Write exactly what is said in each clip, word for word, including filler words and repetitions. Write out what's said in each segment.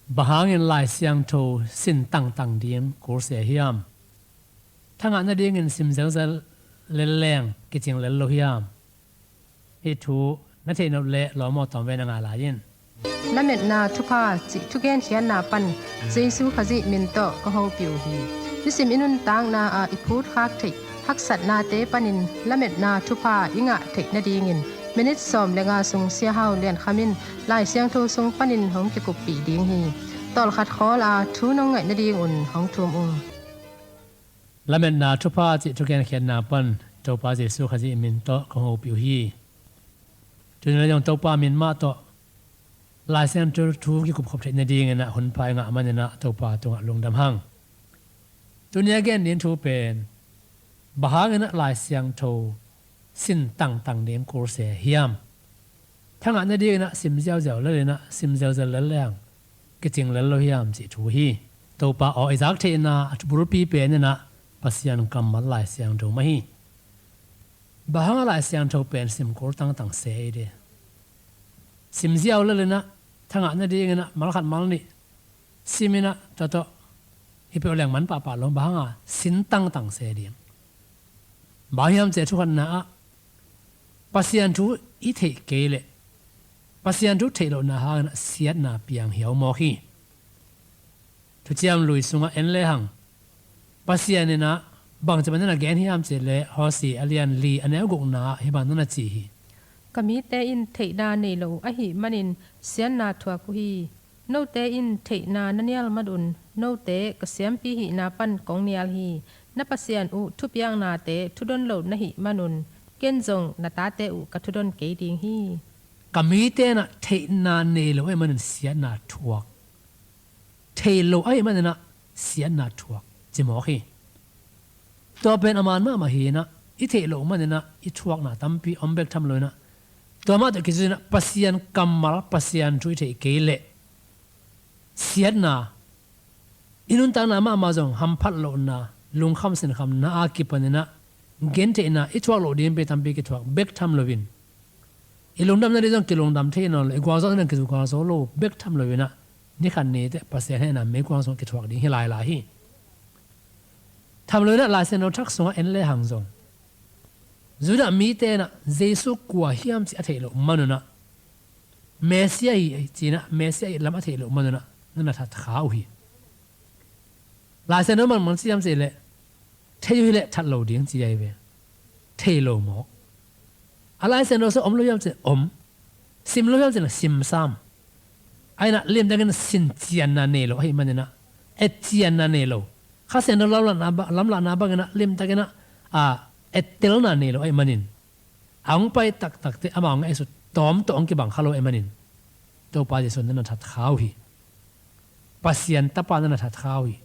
Bang hangin Lai Siangtho sin tangtang ding kul se hiam? Thangah nadingin sim zelzel lel leng kicing lel lo hiam? Hih thu na theih nop leh lawm aw tawm ve na ngai lai in. Lametna thupha cih thugenkhiatna pan Jesu Khazih min tawh ka hopih uh hi. Nisim i nuntakna ah i phutkhak theih haksatnate panin lametna thupha i ngah theih nadingin minit sawm le nga sung Sia Hau Lian Kham in Lai Siangtho sung panin hong kikuppih ding hi. Tawlkhat khawl a thu nong ngaih nadingun hong thum ung. Lametna thupha cih thugenkhiatna pan Topa Jesu Khazih min tawh ka hopih uh hi. Tuni le zong Topa min mah tawh Lai Siangtho thu kikupkhop theih nadingin ah hunpha i ngah manin ah Topa tungah lungdam hang. Tuni a gen ding thu pen bang hangin ah Lai Siangtho sin tangtang ding kul se hiam? Thangah nadingin ah sim ziauziau lel in ah sim zelzel lel leng kicing lel lo hiam cih thu hi. Topa aw i zak theihna a bulpi pen in ah Pasian kammal Lai Siangtho mah hi. Bang hangah Lai Siangtho pen sim kul tangtang se i de? Sim ziau lel in ah thangah nadingin ah malkhat malnih sim in ah tua tawh hi peuh leng man pahpah lo, bang hangah sin tangtang se ding? Bang hiam cih leh thukhatna ah Pasian thu i theih kei leh Pasian thu theih lohna hangin ah siatna piang hiau mawk hi. Thuciam Lui sungah en lehang Pasian in ah bangci bang na na gen hiam cih leh Hosea a lian li a neu gukna ah hih bang na na ci hi. Ka mite in theihna nei lo uh ahih manin siatna thuak uh hi. Note in theihna na nial man un, note ka siampi hihna pan kong nial hi. Na Pasian uh thupiaknate thudon lo na hih man un, ken zong na tate uh ka thudon kei ding hi. Ka mite in ah theihna nei lo ahih manin siatna thuak. Theih lo ahih manin ah siatna thuak ci mawk hi. Tua pen a man mahmah hi in ah i theih loh manin ah i thuakna tampi om bek tham lo in ah tua mah tawh kizui in ah Pasian kammal Pasian thu i theih kei leh siatna i nuntakna mahmah zong hamphat lohna lungkham sinkhamna a kipan in ah gentheihna i thuak loh ding pen tampi kithuak bek tham lo in i lungdam nading zong kilungdam thei nawn lo, i gualzawh nading zong kigualzawh lo bek tham lo in ah ni khat ni teh Pasian hehna meikuang sungah kithuak ding hi lailai hi. Tham lo in ah Lai Siangtho Thak sungah en lehang zong Judah mite in ah Jesu kua hiam cih a theih loh man un ah Messiah hi ci in ah Messiah hi lam a theih loh man un ah na na that kha uh hi. Lai Siangtho in bang ci hiam cih leh thei uh hi leh that lo ding ci ahi ve. Thei lo mawk. A Lai Siangtho sungah om lo hiam cih leh om. Sim lo hiam cih leh sim sam. Ahi in ah limtakin sincianna nei lo ahih manin ah etcianna nei lo, Kha Siangtho lamlahna ba-, lamlahna bangin ah limtakin ah a ettelna nei lo ahih manin a hong pai taktak teh ama hong ngaihsut tawm tawh hong kibang kha lo ahih manin Topa Jesu na na that kha uh hi. Pasian Tapa na na that kha uh hi.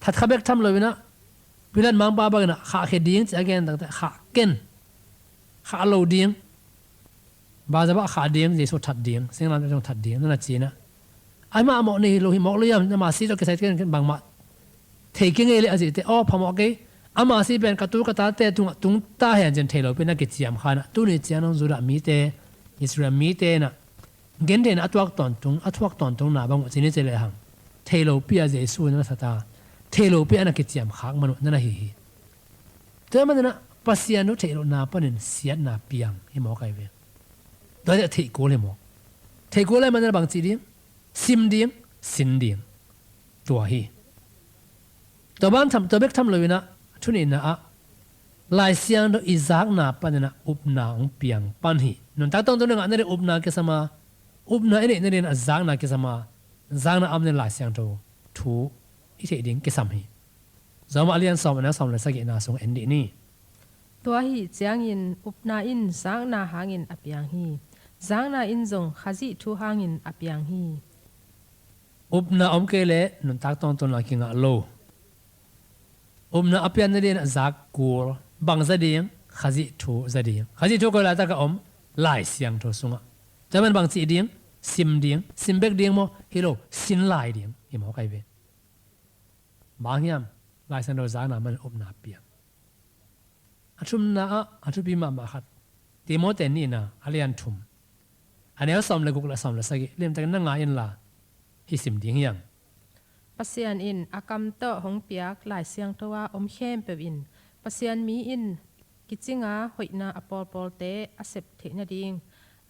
That kha bek tham lo in ah Pilat mangpa bangin ah khahkhia ding ci a gen tak teh khah ken, khah lo ding. Barzabah khah ding, Jesu that ding, singlamteh tung that ding na na ci in ah ahi mah a mawh nei lo hi, mawk lo hiam, ama si tawh kisai ken bangmah thei kei ngei leh a cih teh aw phamawh kei, ama si pen ka tu ka tate tungah tung ta hen ci in thei lopi na kiciam kha in ah tuni ciang dong Judah mite, Israel mite in ah gentheihna a tuak tawntung, a thuak tawntungna bang uh ci ni ci lehang thei lopi ah Jesu na na that a, thei lopi ah na kiciam khak man uh na na hi hi. Tua ahih manin ah Pasian thu theih lohna panin siatna piang hi mawk ahi ve. Tua hi a theih kul hi mawk. Theih kul ahih manin ah bang cih ding? Sim ding, sin ding. Tua hi. Tua ban tham, tua bek tham lo in ah thunihna ah Lai Siangtho i zakna panin ah upna hong piang pan hi. Nuntak tawntungna ngah nading upna kisam a, upna i neih nading ah zakna kisam a, zakna a om nading Lai Siangtho thu i theih ding kisam hi. Roma a lian sawm, a neu sawm le sagihna sung en dih ni. Tua ahih ciangin upna in zakna hangin a piang hi. Zakna in zong Khazih thu hangin a piang hi. Upna om kei leh nuntak tawntungna kingah lo. Upna a pian nading ah zak kul, bang za ding? Khazih thu za ding. Khazih thu koi laitak a om? Lai Siangtho sungah. Tua man bang cih ding? Sim ding. Sim bek ding maw? Hi lo, sin lai ding hi mawk ahi ve. Bang hiam? Lai Siangtho zakna man upna piang. A thumna ah a thupi mahmah khat, Timote nihna a lian thum, a neu sawm le guk le sawm le sagih limtakin na ngai inla, hih sim ding hiam? Pasian in a kam tawh hong piak Lai Siangtho a om khempeuh in Pasian mi in kicinga hoihna a pawlpawlte a sep theih nading,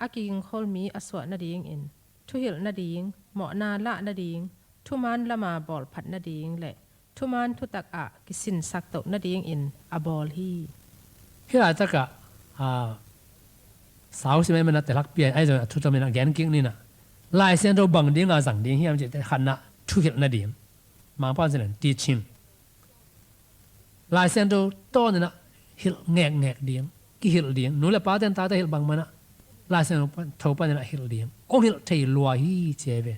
a kigingkhol mi a suah nadingin thuhilh nading, mawhna lah nading, thuman lama bawlphat nading le thuman thutak ah kisinsak toh nadingin a bawl hi. Hih laitakah, ah, sau sim ei mana telhak pian ai zong a thu tomin a gen kik nina. Lai Siangtho bang dinga zang ding hiam cih te khatna thuhilh nading. Mangpau in teaching. Lai Siangtho tawninah hilh ngekngek ding, kihilh ding. Nu le pa ten tate hilh bang manah Lai Siangtho paninah hilh ding. Ong hilh thei lua hi ci ei ve.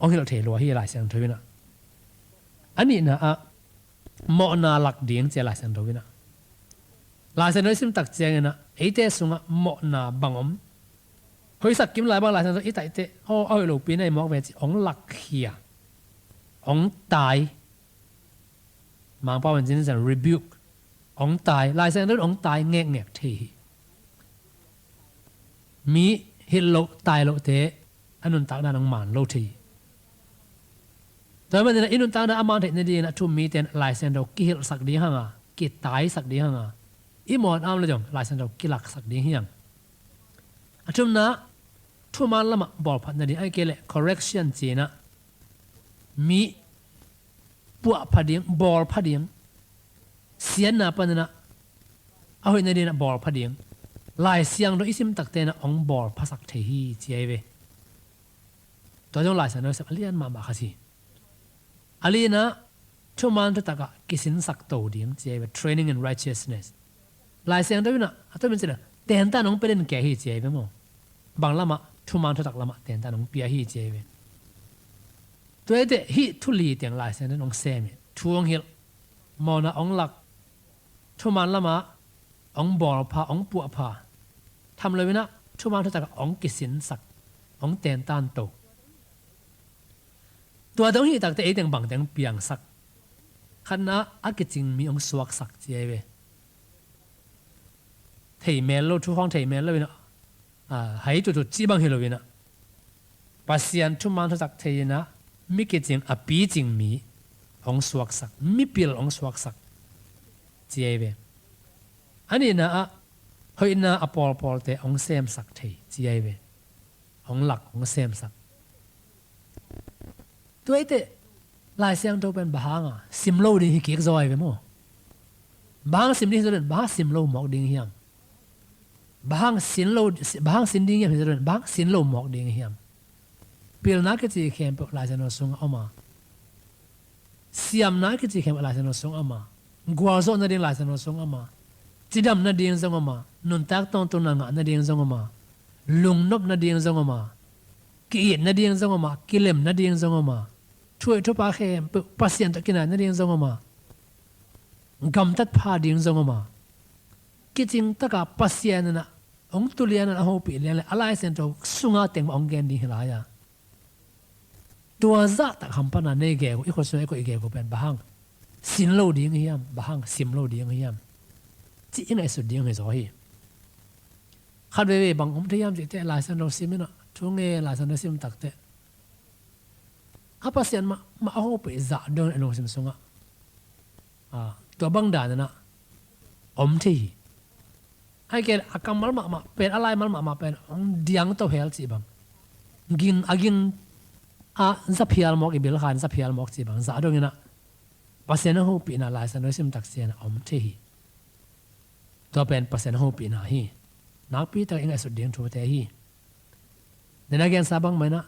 Ong hilh thei lua hi Lai Siangtho inah. A nihna ah mawhna lak ding ci ei Lai Siangtho inah. Lai Siangtho i sim tak cianginah eite sungah mawhna bang om. Hoihsak kim lai bang Lai Siangtho i taihte aw a hoih lopi na i mawk ve ci ong lakkhia. Ong tai. Mangpau in cin rebuke. Ong tai. Lai Siangtho in ong tai ngekngek thei hi. Mi hilh loh tai lohte a nuntak dan ong man lo thei hi. Tua maninah i nuntak dan a man theih nadinginah thu mite in Lai Siangtho kihilhsak ding hanga, kitaisak ding hanga, i mawhna om le zong Lai Siangtho kilaksak ding hiang. A thumna thuman lamah bawlphat nading, ai kei leh correction cinah mi puahpha ding, bawlpha ding, siatna paninah a hoih nadinah bawlpha ding. Lai Siangtho i sim takte inah ong bawlphasak thei hi ci ei ve. Tua zong Lai Siangtho sep a lian mahmah kha si. A lina thuman thutakah kisinsak to ding ci ei ve, training in righteousness. Lai Siangtho inah a tomin cila tentan ong pia den kei hi ci ei ve maw? Bang lamah? Thuman thutak lamah tentan ong pia hi ci ei ve. Tua eite hih thu li teng Lai Siangtho in ong sem hi. Thu ong hilh, mawhna ong lak, thuman lamah ong bawlpha, ong puahpha. Tham loinah thuman thutakah ong kisinsak, ong tentan to. Tua dong hih takte eiteng bangteng piangsak? Khatna a kicing mi ong suaksak ci ei ve. Thei mel lo, thu khawng thei mel lo inah, ah, hai tutut cih bang hi lo inah Pasian thuman thutak thei inah mi kicing a picing mi ong suaksak, mipil ong suaksak ci ei ve. A nihna ah hoihna a pawlpawlte ong semsak thei ci ei ve. Ong lak, ong semsak. Tua eite Lai Siangtho pen bang hanga sim lo ding hi kik zaw ei ve maw? Bang hang sim ding hi zaw den, bang hang sim lo mawk ding hiam? Bang hang sin lo, bang hang sin ding hiam hi zaw den, bang hang sin lo mawk ding hiam? Pilna kici khempeuh Lai Siangtho sungah om a, siamna kici khempeuh Lai Siangtho sungah om a, gualzawh nading Lai Siangtho sungah om a, cidam nading zong om a, nuntak tawntungna ngah nading zong om a, lungnop nading zong om a, ki-it nading zong om a, kilem nading zong om a, thuhoih thupha khempeuh Pasian tawh kinai nading zong om a, gamtat pha ding zong om a, kicing taka Pasian inah ong tulian a hopih lian le a Lai Siangtho sunga teng mah ong gen ding hi lai a. Tua zahtak hamphatna nei gegu, i khut sungah i koih gegu pen bang hang sin lo ding hiam, bang hang sim lo ding hiam? Cih i ngaihsut ding hi zaw hi. Khat veivei bang om thei hiam cihte Lai Siangtho sim inah, thu nge Lai Siangtho sim takte a Pasian mah, mah a hopih zah dong a lungsim sungah, ah, tua bang dan inah om thei hi. Ai kei a kammal mahmah pen, a laimal mahmah pen ong diang to hel cih bang, ging a ging a zaphial mawk, i bil khan zaphial mawk cih bang zah dong inah Pasian a hopihna Lai Siangtho sim tak cianah om thei hi. Tua pen Pasian a hopihna hi. Nakpi tak i ngaihsut ding thute hi. Nena gensa bang manah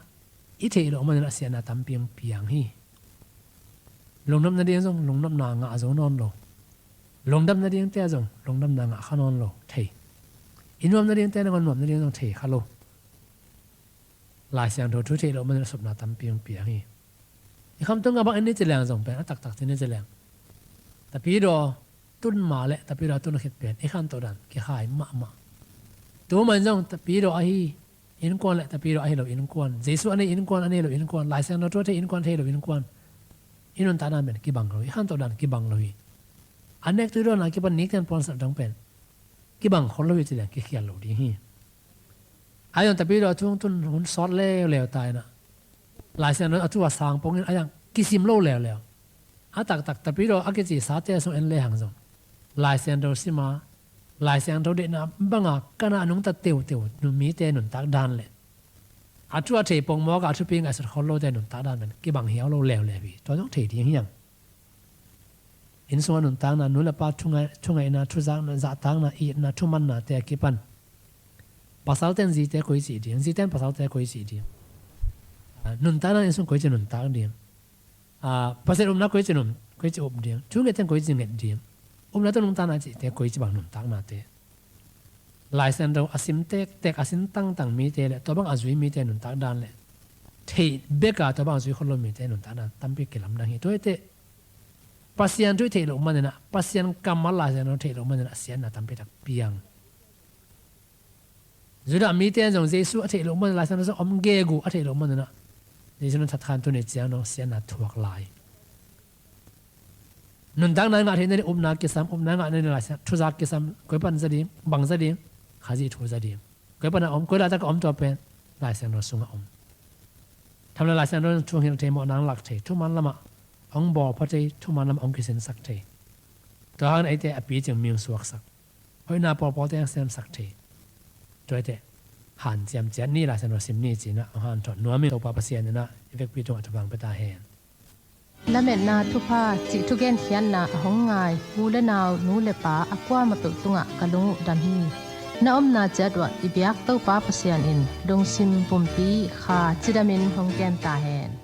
i theih loh maninah siatna tampi ong piang hi. Lungnop nading zong lungnopna ngah zo nawn lo. Lungdam nadingte zong lungdamna ngah kha nawn lo thei. I nuam nadingte nangawn nuam nading zong thei kha lo. Lai Siangtho thu theih loh manin a supna tampi ong piang hi. I khamtung a bang in ni ci leng zong pen a taktak ci ni ci leng, Tapidaw tun ma le Tapidaw tun khit pen i khantoh dan kikhai mahmah. Tu man zong Tapidaw ahi innkuan le Tapidaw ahi lo innkuan, Jesu a nei innkuan, a nei lo innkuan, Lai Siangtho thu a thei innkuan, thei lo innkuan, i nuntakna pen kibang lo hi, i khantoh dan kibang lo hi. A nek tui dawn a kipan nikten puansak dong pen kibang khol lo hi ci leng kikhial lo ding hi. Ai zong Tapidaw thu tun hun sawt leuleu ta inah Lai Siangtho a thu a sang pongin a yang kisim lo leuleu. A taktak tapidaw a kici sate sung en lehang zong Lai Siangtho sima, Lai Siangtho deihna banga kana a nungta teuteu mite nuntak dan le a thu a thei pongmawk a thupi ngaihsut khol lote nuntak dan pen kibang hiau lo leuleu hi. Tua zong thei ding hiang. Inn sunga nuntakna, nu le pa thungai, thungaihna, thuzakna, zahtakna, itna, thumannate a kipan. Pasalten zite koi cih ding, ziten pasalte koi cih ding. Ah, nuntakna inn sung koi ci nuntak ding. Ah, Pasian upna koi ci nun, koi ci up ding. Thungetna koi ci nget ding. Upna tawh nuntakna cihte koi ci bang nuntaknate. Lai Siangtho a sim tektek, a sim tangtang mite le tua bang a zui mite nuntak dan le theih beka tua bang a zui khol lo mite nuntak dan tampi kilamdang hi. Tua hi teh Pasian thu i theih loh maninah, Pasian kammal Lai Siangtho theih loh maninah siatna tampi tak piang. Judah mite in zong Jesu a theih loh maninah Lai Siangtho sung om gegu a theih loh maninah Jesu na thatkhan tuni ciang dong siatna thuak lai. Nuntakna ngah theihna ding upna kisam, upna ngahna ding Lai Siangtho thuzak kisam, koi pan za ding, bang za ding, Khazih thu za ding. Koi pana om, koi laitak a om tua pen Lai Siangtho sungah om. Tham le Lai Siangtho thu hong hilh thei, mawhna hong lak thei, thuman lamah hong bawlpha thei, thuman lamah hong kisinsak thei. Tua hangin eite a picing mi hong suaksak, hoihna pawlpawlte hong semsak thei. Tua eite hanciam ciat ni, Lai Siangtho sim ni cinah hong hanthawn nuam in Topa Pasian inah i vekpi tungah thupha hong pia ta hen. Lametna thupha cih thugenkhiatna a hong ngai u le nau, nu le pa a kuamah peuh tungah ka lung uh dam hi. Na omna ciat uah i biak Topa Pasian in lungsim pumpi kha cidamin hong kem ta hen.